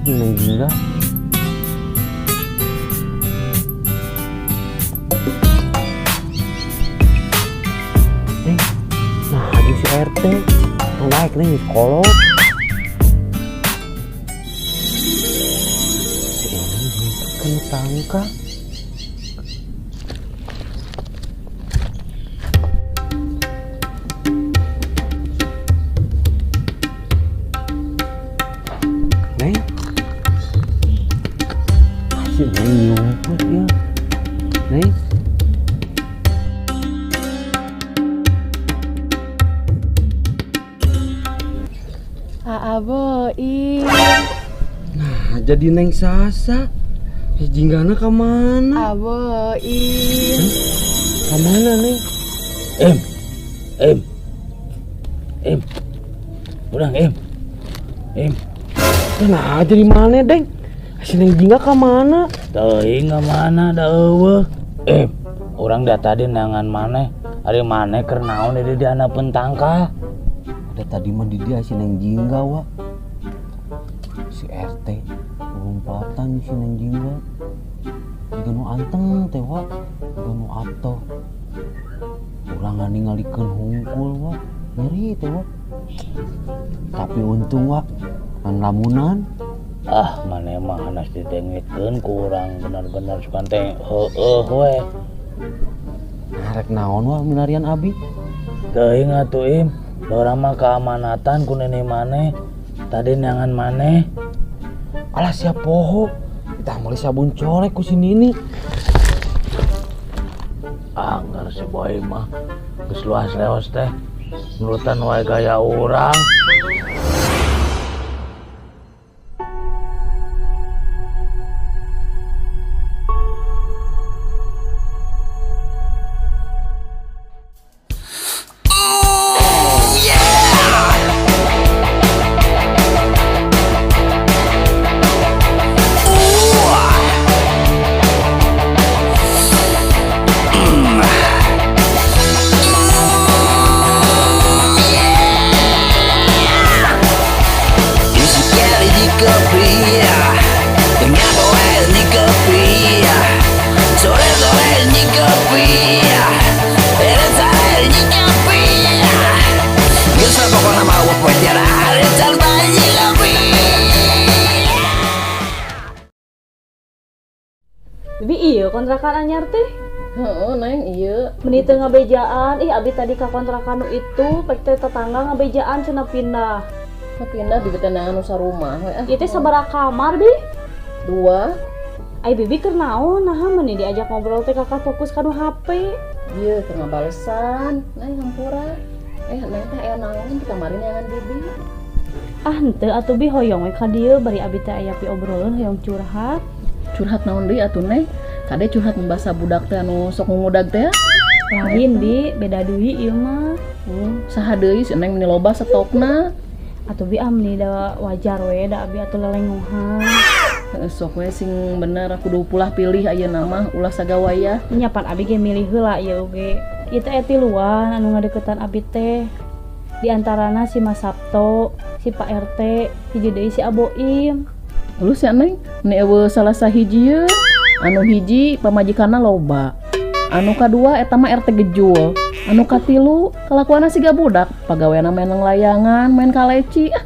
Jeung Neng Jingga. Neng, nah jeung si RT. Tong naik neng geus kolot. Si Eneng henteu tangka. Neng, si Neng nyumput ya. Neng. Aa Boim. Nah, jadi Neng Sasa. Si Jinggana ke mana? Aboim. Ke mana, Neng? Em. Em. Em. Urang Em. Em. Nah, jadi mana, Deng? Si Neng Jingga ke mana? Teuing ka mana da eueuh. Em, urang da tadi nangan maneh. Ari maneh keur naon di dieu handapeun tangkal? Ada tadi mah di dia si Neng Jingga, wa. Si RT lompatan si Neng Jingga. Jiga nu anteng teh, wa. Jiga nu atoh. Urang nganingalikeun hungkul, wa. Nyeri teh, wa. Tapi untung, wa, ngan lamunan. Ah, maneh mah hanas ditengitkeun ku urang bener-bener sugan teh heueuh we. Nah, rek naon, wa, milarian abi? Teuing atuh, Im. Urang mah keamanatan ku nini maneh. Tadi neangan maneh. Alah siap poho. Kita meuli sabun colek ku si Nini. Anggar si Boy mah geus luas leos teh. Nurutan wae gaya urang. Bibi iya kontrakan anyar teh. Heeh, Neng, iya. Meni teu ngabejaan, ih abi tadi ka kontrakan nu itu, pek teh tetangga ngabejaan cenah pindah. Ka pindah bibi teh neangan nu sarumah we ah. Ieu teh sabaraha kamar, Bi? 2. Ai bibi keur naon naha meni diajak ngobrol teh kakak fokus ka nu HP. Ieu keur ngabalesan, Neng hampura. Neng teh aya naon di kamari neangan bibi? Ah henteu atuh Bi hoyong we ka dieu bari abi teh aya piobroleun hoyong curhat. Curhat naon deui atuh Neng? Kade curhat membasa budak teh anu sok ngudag teh. Lain Bi, beda deui ieu mah. Saha deui si Neng meni loba stokna. Atuh Bi amni da wajar we da abi atuh lelengohan. Heeh, sok we sing bener kudu pulah pilih ayeuna mah ulah sagawayah. Nya pan abi ge milih heula ieu oge. Ieu teh aya tiluan anu ngadeukeutan abi teh. Di antarana si Mas Sabto, si Pak RT, hiji deui si Aboim. Lu si Neng, ni eueuh salah sahiji ye. Anu hiji pamajikanna loba. Anu kadua eta mah RT gejul. Anu katilu kalakuanna siga budak, pagaweana main layangan, main kaleci. Ah,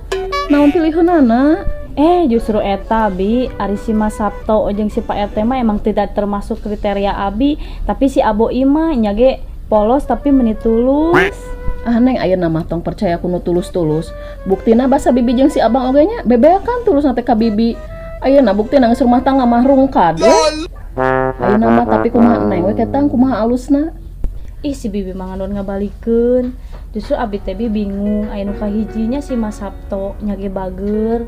naon piliheunana? Justru eta Bi, ari si Mas Sabto jeung si Pak RT mah emang tidak termasuk kriteria abi, tapi si Aboim mah nya ge polos tapi meni tulus. Ah Neng, ayeuna mah tong percaya ku nu tulus-tulus. Buktina basa bibi jeung si abang oge nya bebeakan tulus teh ka bibi. Ayeuna buktina geus rumah tangga mah rungkad we. Ayeuna mah tapi kumaha Neng we ketang kumaha alusna. Ih si bibi mah ngadon ngabalikeun. Justru abi teh bi bingung aya nu kahijinya si Mas Sabto nya ge bager.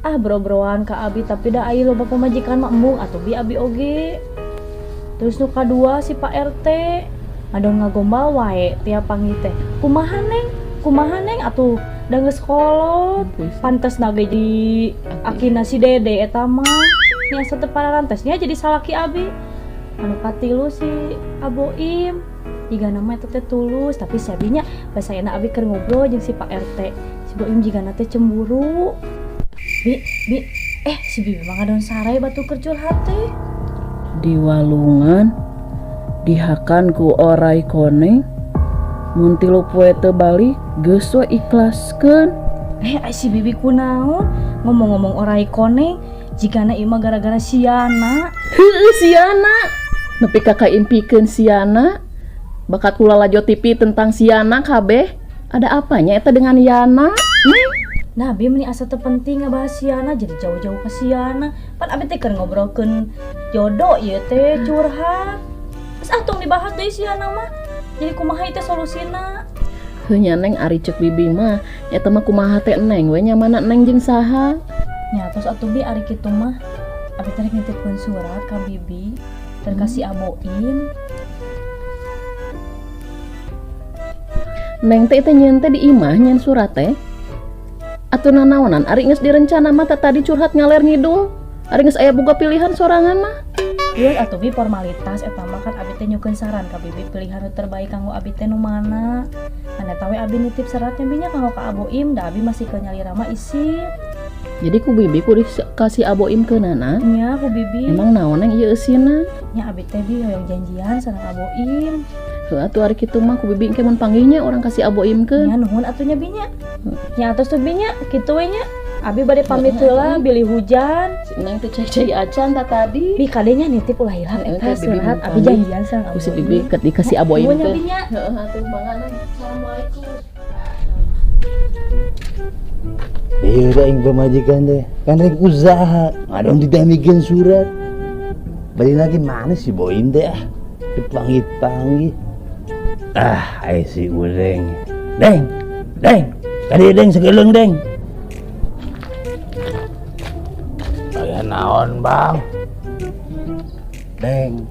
Ah bro-broan ka abi tapi da aya loba pamajikan mah embung atuh bi abi oge. Terus nu kadua si Pak RT ngadon ngagombal wae tiap panggih teh. Kumaha Neng? Kumaha Neng atuh da geus kolot. Pantes na ge di akina si Dede eta mah. Nya asa teu pararantesnya jadi salaki abi. Anu katilu si Aboim. Jigana mah eta teh tulus tapi si abinya basa enak abi keur ngobrol jeung si Pak RT. Si Boim jigana teh cemburu. Bi, bi, eh si bibi mah ngadon sarai batu keur curhat teh. Di walungan dihakan ku orai koneng mun 3 poe teu balik geus we ikhlaskeun. Eh, ai si bibi kunaon ngomong-ngomong orai koneng jigana ieu mah gara-gara siana. Heueuh siana. Nepi ka kaimpikeun siana. Bakat kula lajo TV tentang siana kabeh. Ada apanya eta dengan Yana? Neng? Nah, bi meni asa teu penting ngabahas siana jadi jauh-jauh ke siana. Pan abi teh keur ngobrolkeun jodoh ieu teh curhat. Geus ah tong dibahas deui siana mah. Jadi kumaha ieu teh solusina? Heuh nya Neng, ari ceuk bibi mah eta mah kumaha teh Neng we nyamana Neng jeung saha? Nya tos atuh bi ari kitu mah. Abi teh rek nitipkeun surat ka bibi dan kasih Aboim. Neng teh teh nyeun teh di imah nyeun surat teh. Atuh nanaonan ari geus direncana mah teh tadi curhat ngaler ngidul. Ari geus aya boga pilihan sorangan mah. Ieu atuh bi formalitas eta mah kan abi teh nyukeun saran ka bibi pilihan nu terbaik kanggo abi teh nu mana. Kan eta we abi nitip seratnya bi nya kanggo ka Aboim da abi masih ke nyalira mah isin. Jadi ku bibi ku dikasih Aboim ke nana? Nya ku bibi. Emang naon Neng ieu eusina? Nya abi teh bi hoyong janjian sareng Aboim. Heuh atuh ari kitu mah ku bibi engke mun panggihnya urang kasih Aboim keun. Nya nuhun atuh nya bi nya. Nya atos tuh bi nya kitu we nya. Abi bade pamit heula bilih hujan. Si Neng teh cai-cai acan ta tadi. Bi kadenya nitip ulah hilap Heeh, eta teh bibi surat mun abi panggih. janjian sareng Ku si Aboim. bibi dikasih Aboim Nuhun nya keun. bi nya. Heeh atuh mangga Neng. Assalamualaikum. Iya aing pamajikan teh kan rek usaha ngadon didamikeun surat. Balik lagi mana si Boim teh ah dipanggil-panggil. Ah, ai si Ureng. Deng, deng, kadi deng segeleng deng. Aya naon bang? Deng,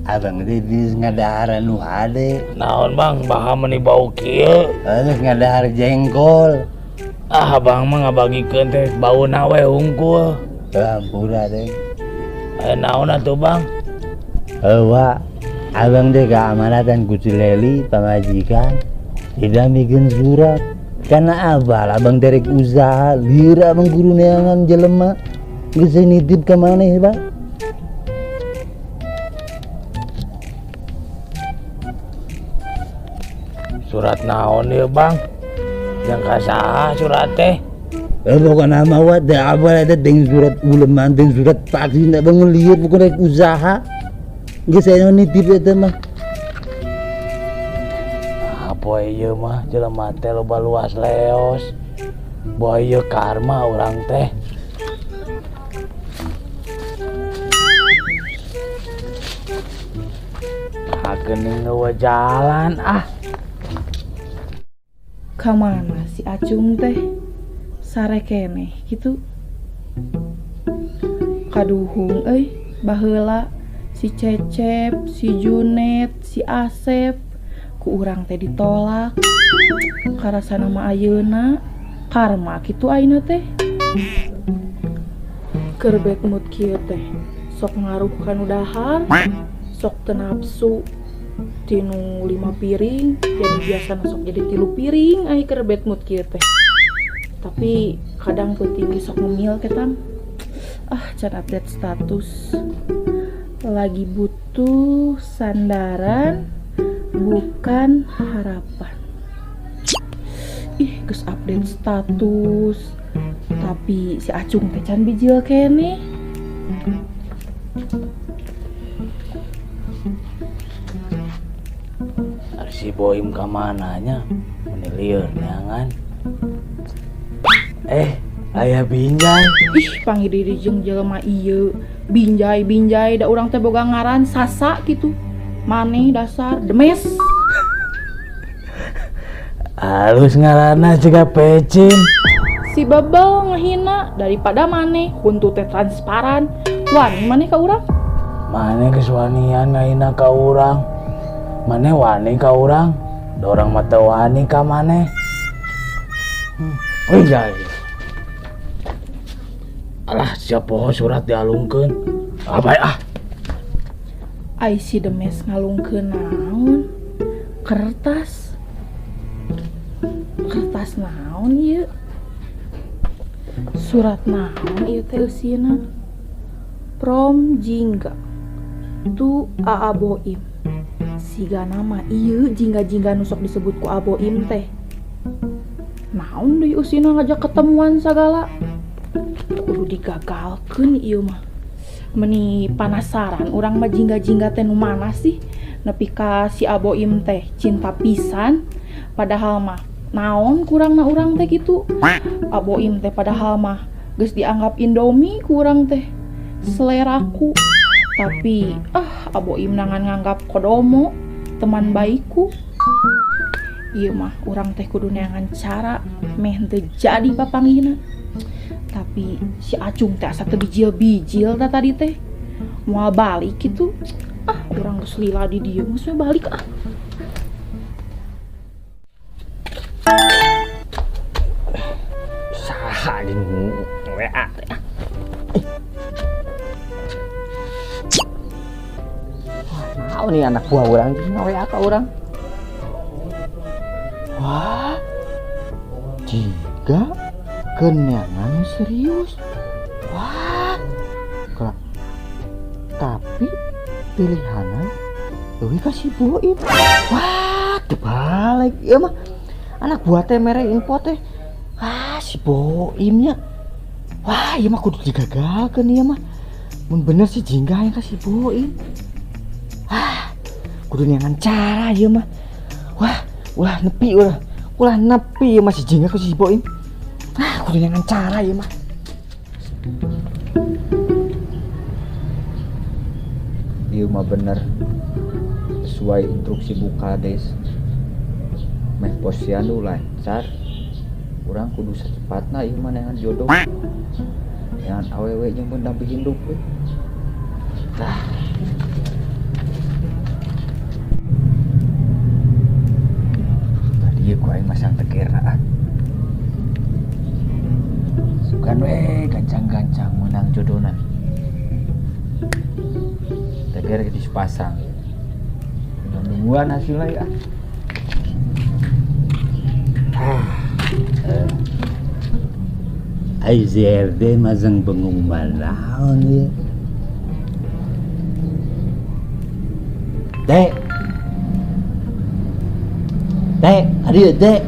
abang teh geus ngadahar nu hade. Naon bang, baha meuni bau kieu. Geus ngadahar jengkol. Ah, abang mah ngabagikeun teh bauna we hungkul. Ampura deng. Aya naon atuh bang? Heuh, abang teh keamanatan ku si Leli pamajikan didamikeun surat. Karena abal abang teh rek usaha lieur abang guru neangan jelema. Geus nitip ka maneh bang. Surat naon ieu bang? Yang ka saha surat teh? Pokokna mah wa teh abal eta teh surat uleman teh surat vaksin abang lieur pokokna rek usaha. Geus aya nitip eta mah. Apa ieu mah jelema teh loba luas leos. Boh ieu karma urang teh. Hakeun eueuh jalan ah. Kamana si Acung teh? Sare keneh kitu. Kaduhung euy baheula si Cecep, si Junet, si Asep ku urang teh ditolak. Karasana mah ayeuna karma kitu ayeuna teh. Keur bad mood kieu teh sok ngaruh ka nu dahar, sok teu nafsu. Tinu 5 piring jadi biasa sok jadi 3 piring ai keur bad mood kieu teh. Tapi kadang peuting ge sok ngemil ketam. Ah, can update status. Lagi butuh sandaran bukan harapan. Ih, geus update status. Tapi si Acung teh can bijil keneh. Si Boim ka mananya? Meni lieur neangan. Aya Binjai. Ih, panggil diri jeung jelema ieu. Binjai, Binjai, da urang teh boga ngaran Sasa kitu. Maneh dasar demes. Halus ngaranna jiga pecin. Si Bebel ngehina daripada maneh huntu teh transparan. Wani maneh ka urang? Maneh geus wanian ngahina ka urang. Maneh wani ka urang, da urang mah teu wani ka maneh. Binjai. Alah, siap poho surat dialungkeun. Ah, bae ah. Ai si Demes ngalungkeun naon? Kertas. Kertas naon ieu? Surat naon ieu teh eusina? Prom Jingga tu Aa Boim. Siga nama ieu jingga-jingga nu sok disebut ku Aboim teh. Naon deui eusina ngajak ketemuan sagala. Kudu digagalkeun ieu mah. Meni panasaran urang mah jingga-jingga teh nu mana sih? Nepi ka si Aboim teh cinta pisan padahal mah naon kurangna urang teh gitu. Aboim teh padahal mah geus dianggap Indomie kurang teh seleraku, tapi Aboim nangan nganggap kodomo teman baikku. Ieu mah urang teh kudu neangan cara meh teu jadi papanggihna. Tapi si Acung teh asa teu bijil-bijil tah tadi teh moal balik gitu. Urang geus lila di dieu geus we balik ah. Saha jeung WA teh. Wah, naon nih anak buah urang jeung WA ka urang. Wah, jingga kenyangan serius. Wah, tapi pilihanan leuwih ka si Boim. Wah, terbalik ieu mah. Anak buah teh mere info teh. Wah, si Boimnya. Wah, ieu mah kudu digagalkeun ieu mah. Mun bener si Jingga yang ka si Boim. Wah, kudu neangan cara ieu mah. Wah, ulah nepi ulah. Ulah nepi ieu mah si Jingga ka si Boim. Ah, kudu neangan cara ieu mah. Ieu mah bener sesuai instruksi Bu Kades. Meh posyandu lancar, urang kudu sacepatna ieu mah neangan jodoh. Neangan awewe jeung pendamping hidup we. Tah. Tadi ku aing masang tekerna ah. Sugan we gancang-gancang menang jodona. Teker geus dipasang. Nungguan hasilnya ya. Ai ZRD mazang pengumuman naon ieu. Dek. Dek, ari dek.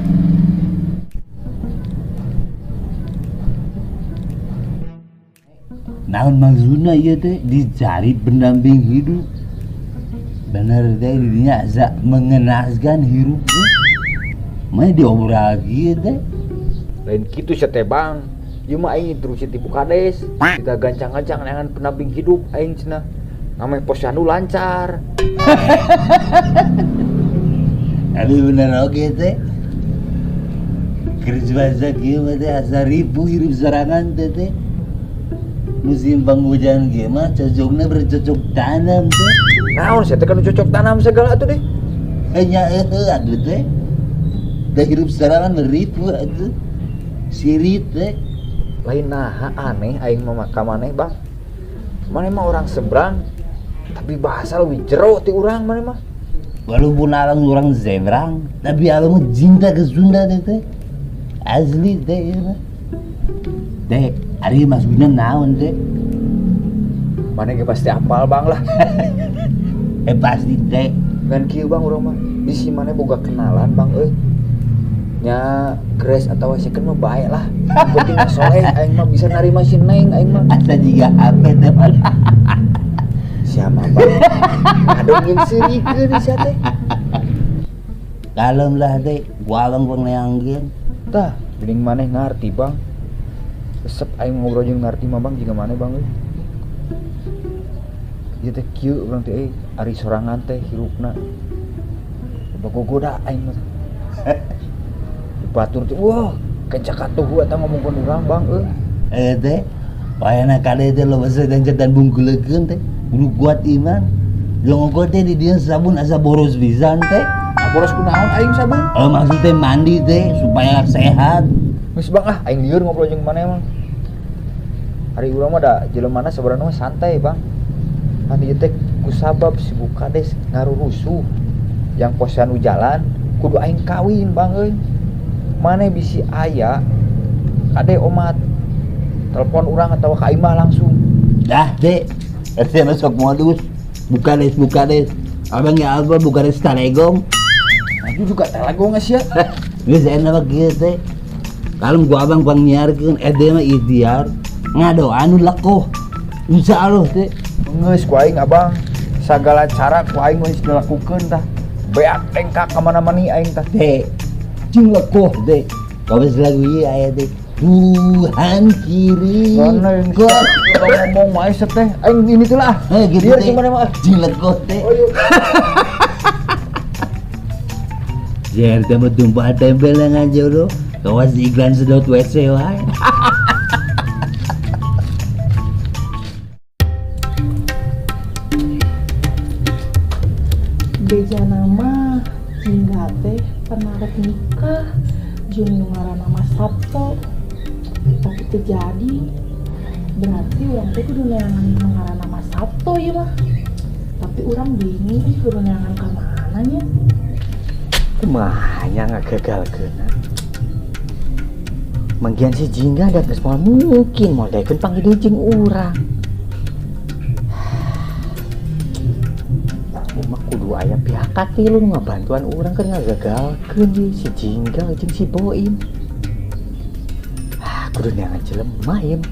Naon maksudna ieu teh dicari pendamping hidup. Bener teh dirinya asa mengenaskan hirup teh. Mah diobral kieu teh. Lain kitu sia teh Bang. Ieu mah aing instruksi ti Bu Kades. Kita gancang-gancang neangan pendamping hidup aing cenah. Namanya posyandu lancar. Tapi bener oge teh. Keur bahasa kieu mah teh asa ribu hirup sorangan teh teh. Musim penghujan kieu mah cocokna bercocok tanam teh. Naon sia teh kan cocok tanam segala atuh deh. Nya heueuh atuh teh. Da hirup sorangan ribu atuh. Sirit teh. Lain naha aneh aing mah ka maneh Bang. Maneh mah orang seberang tapi bahasa lebih jero ti urang maneh mah. Walaupun alang orang seberang tapi alang mah cinta ke Sunda teh teh. Asli teh ieu mah. Teh, ari maksudna naon teh? Maneh ge pasti apal Bang lah. Pasti teh. Ngan kieu Bang urang mah bisi maneh boga kenalan Bang euy. Nya grace atau second mah baik lah. Penting mah soleh aing mah bisa narima si Neng aing mah. Asa jiga HP teh mah. Siapa Bang? Ngadongin sirikeun sia teh. Kalem lah teh, gua abang neangkeun. Tah, geuning maneh ngarti Bang. Resep aing ngobrol jeung ngarti mah Bang jiga maneh Bang euy. Ieu teh kieu urang teh euy, ari sorangan teh hirupna. Loba gogoda aing mah. Batur teh wah, kencak atuh eta ngomongkeun urang Bang euy. Teh, wayana kade teh loba sedan-sedan bungkulekeun teh. Kudu kuat iman. Jongko teh di dieu sabun asa boros pisan teh. Nah, boros kunaon aing sabun? Maksud teh mandi teh supaya sehat. Geus Bang ah, aing lieur ngobrol jeung maneh mah. Ari urang mah da jelemana sabarana mah santai Bang. Anu ieu teh kusabab si Bu Kades ngarurusuh. Yang posyandu jalan kudu aing kawin Bang euy. Maneh bisi aya kade omat. Telepon urang atau ka imah langsung. Dah, Dek. RT masuk modus. Bukades, bukades. Abang ya apa bukades talegong. Maju juga talegong geus ya. Geus enak mah kieu teh. Kalau gua abang pang nyiarkeun RT mah ikhtiar ngadoa nu lekoh. Insyaallah teh. Geus ku aing abang. Sagala cara ku aing geus dilakukeun tah. Beak tengkak ka mana-mana aing tah. Dek. Cing lekoh, Dek. Kawas lagu ieu aya teh. Tuhan kiri. Karena yang ngomong mah teh aing ini tuh lah. Gitu biar teh. Gimana mah? Cing lekoh teh. Oh, iya. Jer teh mah tumpah tempel dengan jodoh. Kawas iklan sedot WC wae. Beja nama Jingga teh pernah rek nikah jeung nu ngaranna Mas Sabto. Tapi teu jadi. Berarti urang teh kudu neangan nu ngaranna Mas Sabto ieu mah. Tapi urang bingung ih kudu neangan ka mana nya. Kumaha nya ngagagalkeun. Manggihan si Jingga da geus moal mungkin moal daekeun panggil jeung urang. Mah kudu aya pihak katilu ngabantuan urang keur ngagagalkeun ieu si Jingga jeung si Boim. Ah, kudu neangan jelema ieu.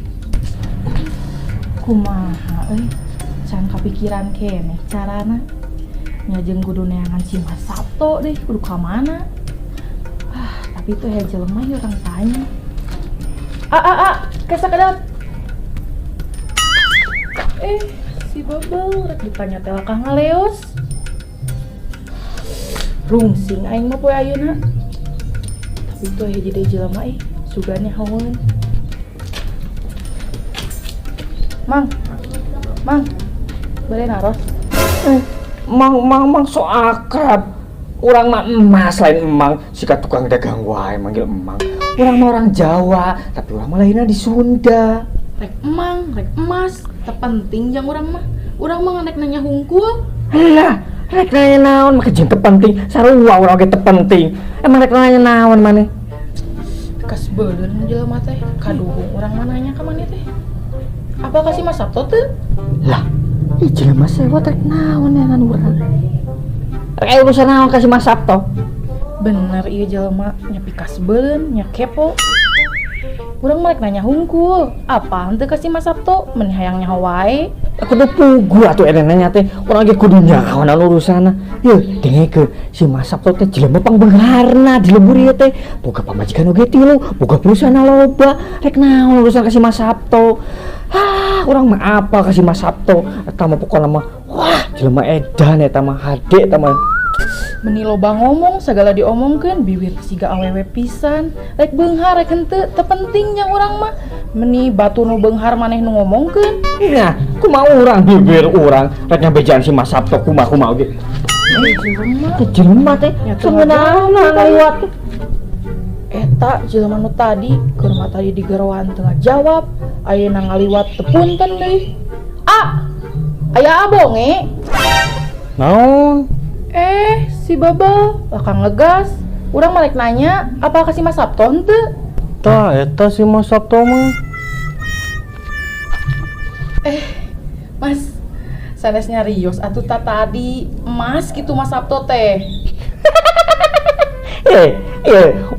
Kumaha euy? Can kapikiran keneh carana. Nya jeung kudu neangan si Mas Sabto deh, kudu ka mana? Ah, tapi itu aya jelema ieu urang tanya. Ah ah ah, kesakedap. Si Bebel rek ditanya teh lakah ngaleos. Rungsing aing mah poe ayeuna. Tapi itu aya jadi jelema ih, sugane haweun. Mang. Mang. Bade naros. Mang mang mang so akrab. Urang mah emas lain emang, sika tukang dagang wae manggil emang. Urang mah orang Jawa, tapi urang mah lainna di Sunda. Rek emang, rek emas, terpenting jang urang mah. Urang mah rek nanya hungkul. Lah, rek nanya naon mah jeung teu penting, sarua urang oge teu penting. Emang rek nanya naon maneh? Kasbeuleun jelema teh, kaduhung urang mah nanya ka maneh teh. Apa kasih Mas Sabto teu? Lah, ih jelema sewot rek naon neangan urang. Rek aya urusan naon ka si Mas Sabto? Bener ieu jelema nya pikasbeuleun, nya kepo. Urang mah rek nanya hungkul, apa henteu ka si Mas Sabto? Meni hayang nyaho wae. Kudu puguh atuh ene nanya teh, urang ge kudu nyaho naon urusanna. Yeuh, dengekeun si Mas Sabto teh jelema pangbeungharna di lembur ieu teh. Boga pamajikan oge tilu, boga perusahaan loba. Rek naon urusan ka si Mas Sabto? Ah, urang mah apa ka si Mas Sabto? Eta mah pokona mah wah, jelema edan eta mah hade eta mah. Meni loba ngomong segala diomongkeun bibir siga awewe pisan. Rek beunghar rek henteu teu penting jang urang mah. Meni batu nu beunghar maneh nu ngomongkeun. Nah, kumaha urang bibir urang rek nyabejaan si Mas Sabto kumaha-kumaha oge. Jelema. Teh jelema teh seungeunahna ngaliwat. Eta jelema nu tadi keur mah tadi digeroan teu ngajawab, ayeuna ngaliwat teu punten deui. Ah, aya abonge. Naon? Si Bebel bakal ngegas. Urang mah rek nanya, apa kasih Mas Sabto henteu? Tah, eta si Mas Sabto mah. Mas, sanes nyarios atuh ta tadi Mas gitu Mas Sabto teh.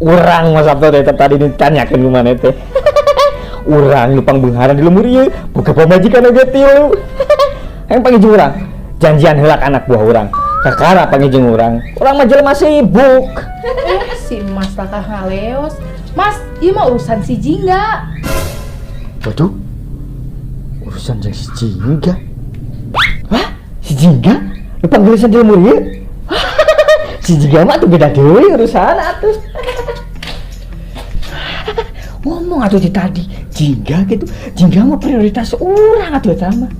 Urang Mas Sabto teh tadi ditanyakeun ku maneh teh. Urang nu pangbeungharan di lembur ieu, boga pamajikan oge tilu. Hayang panggih jeung urang, janjian heula ka anak buah urang. Kakara panggih jeung urang. Urang mah jelema sibuk. Si Mas lakah ngaleos. Mas, ieu mah urusan si Jingga. Waduh. Urusan jeung si Jingga. Hah? Si Jingga? Nu panggeulisan di lembur ieu? Si Jingga mah tuh beda deui urusan atuh. Ngomong atuh ti tadi, Jingga gitu. Jingga mah prioritas urang atuh eta mah.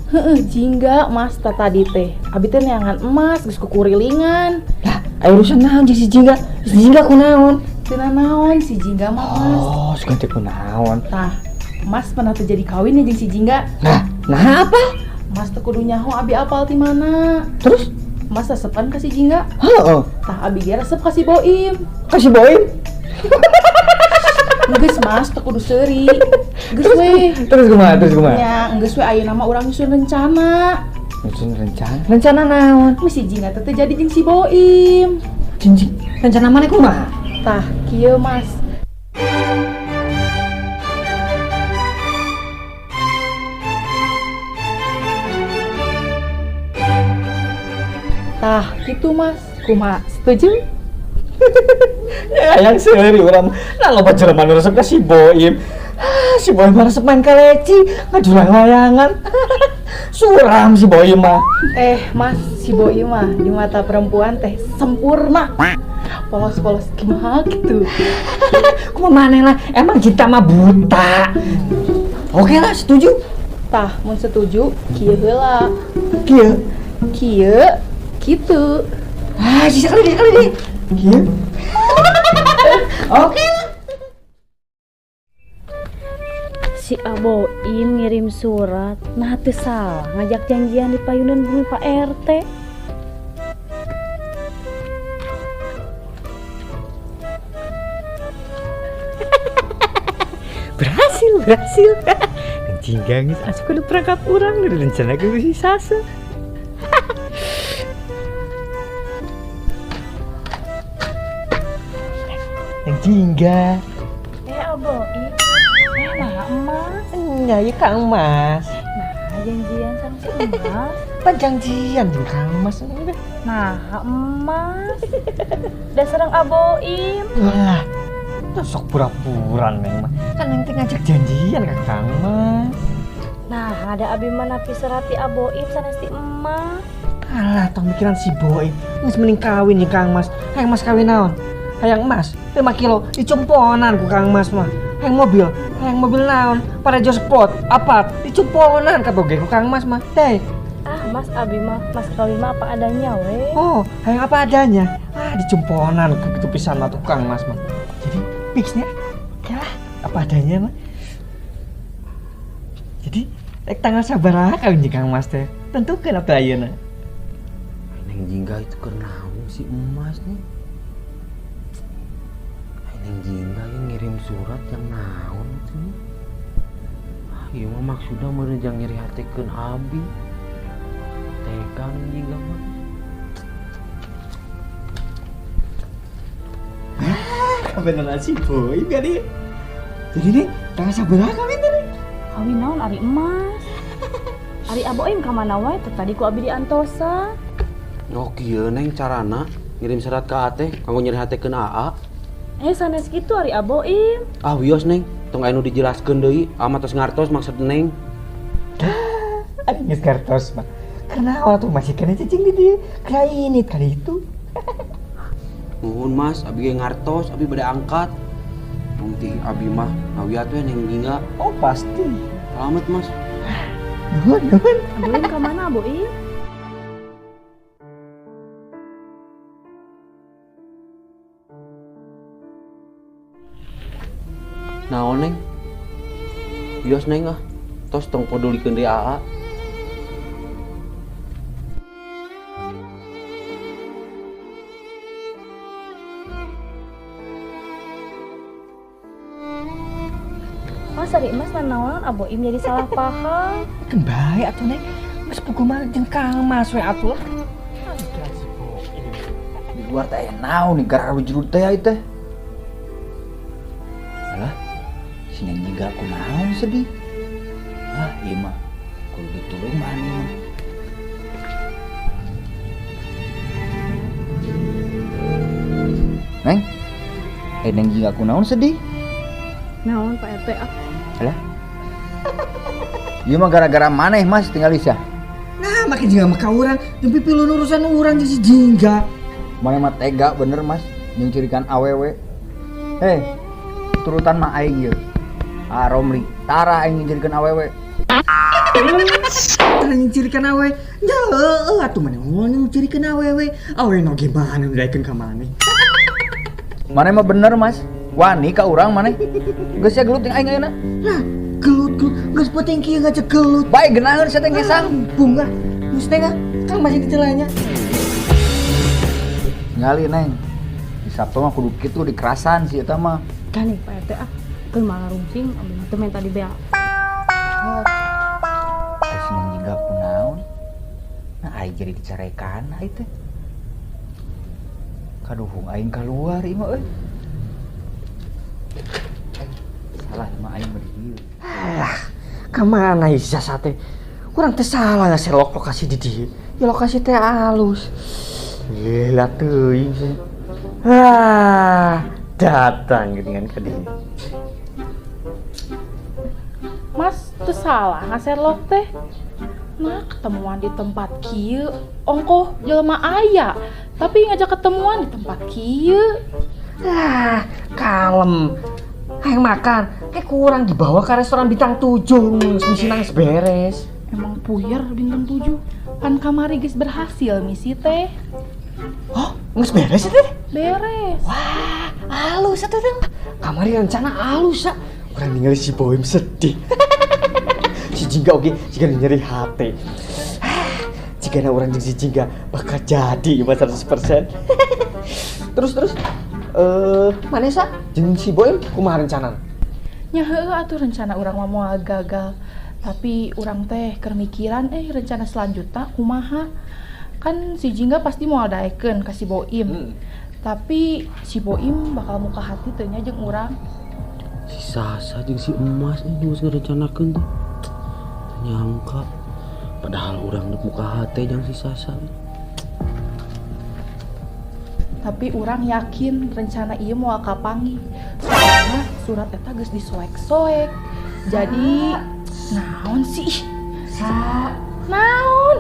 Heeh, Jingga Mas ta tadi teh. Abi teh neangan emas geus kukurilingan. Lah, aya urusan naon jeung si Jingga? Si Jingga kunaon? Teu naon si Jingga mah, Mas. Oh, sugan teh kunaon. Tah, Mas pernah teu jadi kawin ya jeung si Jingga? Nah, nah apa? Mas teu kudu nyaho abi apal ti mana. Terus? Mas resepan ka si Jingga? Heeh. Tah abi ge resep ka si Boim. Ka si Boim? Geus Mas, teu kudu seuri. Geus we. Terus kumaha? Terus kumaha? Nya, geus we ayeuna mah urang nyusun rencana. Nyusun rencana. Rencana naon? Misi jingga teh teu jadi jeung si Boim. Cincin. Rencana mana kumaha? Tah, kieu Mas. Tah, gitu Mas. Kumaha? Setuju? Ya, yang seuri urang. Nah, loba jelema nu resep ka si Boim. Ah, si Boim mah resep main kaleci, ngajulang layangan. Suram si Boim mah. Mas, si Boim mah di mata perempuan teh sempurna. Polos-polos gimana gitu. Kumaha maneh lah, emang cinta mah buta. Oke lah, setuju. Tah, mun setuju, kieu heula. Kieu. Kieu, kitu. Ah, sekali deh, sekali deh. Kieu. Oke lah. Si Aboim ngirim surat, nah teu salah ngajak janjian di payunan bumi Pak RT. Berhasil, berhasil. Jingga geus asup kana perangkap urang dari rencana ke si Sasa. Yang jingga. Aboim. Nah, emas. Nya ieu Kang Mas. Nah, janjian sama si emas. Panjanjian jeung Kang Mas. Nah, emas. Dasar Aboim. Wah, sok pura-pura neng mah. Kan neng teh ngajak janjian ke Kang Mas. Nah, ada abi mah napi serati Aboim sanes ti emas. Alah, tong mikiran si Boim. Geus mending kawin jeung Kang Mas. Hayang Mas kawin naon? Hayang emas 5 kilo dicumponan ku Kang Mas mah. Hayang mobil naon? Parejo Sport, apart dicumponan kaboge ku Kang Mas mah. Teh. Ah, Mas abi mah mas kawin mah apa adanya we. Oh, hayang apa adanya. Ah, dicumponan kitu pisan mah tukang Mas mah. Jadi fixnya oke lah, apa adanya mah. Jadi rek tanggal sabaraha kawin jeung Kang Mas teh? Tentukeun atuh ayeuna. Neng Jingga itu keur naon si emas nih? Neng Jingga yang ngirim surat yang naon itu nih? Ah, ieu mah maksudna meureun jang nyeri hatekeun abi. Tega Neng Jingga mah. Kebenaran si Boim kan ieu. Jadi nih, tanggal sabaraha kawin teh? Kawin naon ari emas? Ari Aboim ka mana wae teh tadi ku abi diantosan. Oh kieu Neng carana ngirim surat ka A teh kanggo nyeri hatekeun AA. Sanes kitu ari Aboim. Ah wios Neng, tong aya nu dijelaskeun deui, ama tos ngartos maksud Neng. Ari geus ngartos mah. Karena atuh masih kena cicing di dieu. Kena ini kali itu. Nuhun Mas, abi ge ngartos, abi bade angkat. Mungti abi mah ngawiat we Neng Jingga. Oh pasti. Selamat Mas. Nuhun, nuhun. Aboim ka mana Aboim? Naon Neng? Wios Neng ah. Tos tong pedulikeun deui AA. Mas ari emas nanaonan Aboim jadi salah paham. Keun bae atuh Neng. Geus puguh mah jeung Kang Mas we atuh lah. Di luar teh aya naon nih gara rujrud teh ieu teh. Alah, si Neng Jingga kunaon sedih. Ah, ieu mah kudu ditulungan ieu mah. Neng, Neng Jingga kunaon sedih? Naon Pak RT ah? Alah. Ieu mah gara-gara maneh Mas tinggal isya. Nah, make jingga mah ka urang, jeung pipilun urusan urang jeung si Jingga. Maneh mah tega bener Mas, jeung cirikan awewe. Heh, turutan mah aing ieu. Ah Romli, tara aing nyingcirikeun awewe. Tara nyingcirikeun awewe. Nya heueuh atuh maneh moal nyingcirikeun awewe. Awewe nu gimana nu daekeun ka maneh. Maneh mah bener Mas, wani ka urang maneh. Geus sia gelut jeung aing ayeuna. Nah, gelut-gelut geus penting kieu ngajak gelut. Bae geunaheun sia teh ngesang. Bunga, geus teh Kang masih dicelanya. Ngali Neng. Di Sabtu mah kudu kitu dikerasan si eta mah. Gandeng Pak RT ah. Keun malah rungsing abi mah teu menta dibea. Ai si Neng Jingga kunaon? Nah aing jadi dicarekan ai teh. Kaduhung aing keluar ieu mah euy. Salah mah aing mah di dieu. Alah, kemana isi sate? Kurang teh salah nge-share lokasi di dieu. Ya lokasi teh alus. Gila teuing sih. Ah, datang dengan ke dieu. Mas, teu salah nge-share teh. Nah, ketemuan di tempat kieu, ongkoh jelema aya, tapi ngajak ketemuan di tempat kieu. Ah, kalem. Hayang makan, kayak kurang dibawa ke restoran bintang 7, misi nangis beres. Emang puyer bintang 7. Pan kamari geus berhasil misi teh. Oh, geus beres teh? Beres. Wah, halus atuh teh. Kamari rencana halus ah. Urang ningali si Boim sedih. Si Jingga oge jiga nyeri hati. Jika urang jeung si Jingga bakal jadi mah 100%. Terus terus Manesa jeung si Boim kumaha rencana? Nya heueuh atuh rencana urang mah moal gagal. Tapi urang teh keur mikiran rencana selanjutnya kumaha. Kan si Jingga pasti moal daekeun ka si Boim. Tapi si Boim bakal muka hati teu nya jeung urang. Si Sasa jeung si Emas ini geus ngarencanakeun teh. Teu nyangka. Padahal urang dek muka hate jeung si Sasa. Tapi urang yakin rencana ieu moal kapanggih. Soalna surat eta geus disoek-soek. Jadi naon sih? Sa naon?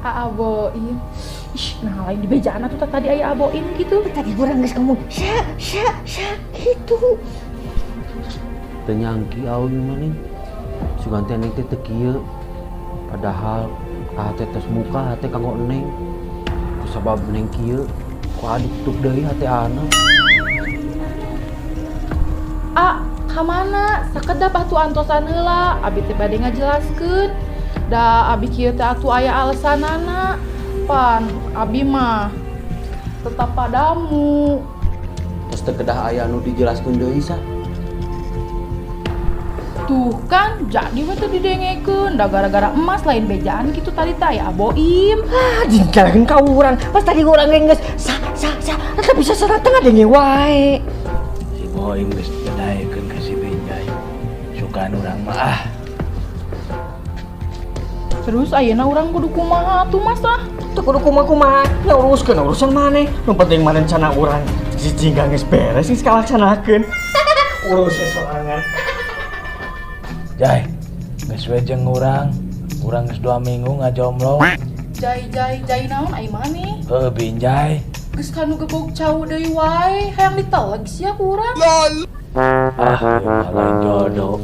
Aa Boim. Ih, nah lain di bejana tuh tadi aya Aboim gitu. Tadi urang geus ngomong sya sya sya gitu. Teu nyangki awewe mah ning. Sugan teh neng teh teu kieu. Padahal hate tos muka hate kanggo neng. Kusabab neng kieu, ku aa ditutup deui hate aana. A, ka mana? Sakedap atuh antosan heula. Abi teh bade ngajelaskeun. Da abi kieu teh atuh aya alesanana. Pan abi mah tetap padamu. Tos teu kedah aya anu dijelaskeun deui sa. Tuh kan, jadi we teu didengekeun. Da gara-gara emas lain bejaan gitu tadi teh aya Aboim. Ah, dijalkeun ka urang. Pas tadi urang ge geus sa sa sa, teu bisa saratengah denge wae. Si Boim geus teu daekeun ka si Benjay. Sugan urang mah ah. Terus ayeuna urang kudu kumaha atuh Mas ah? Teu kudu kumaha-kumaha, nya uruskeun urusan maneh. Nu penting mah rencana urang si Jingga geus beres geus kalaksanakeun. Urus sorangan. Jai, geus we jeung urang. Urang geus 2 minggu ngajomblo. Jai jai jai naon ai maneh? Heuh Binjai. Geus kanu gebog cau deui wae, hayang diteleg sia ku urang. Ah, lain jodoh.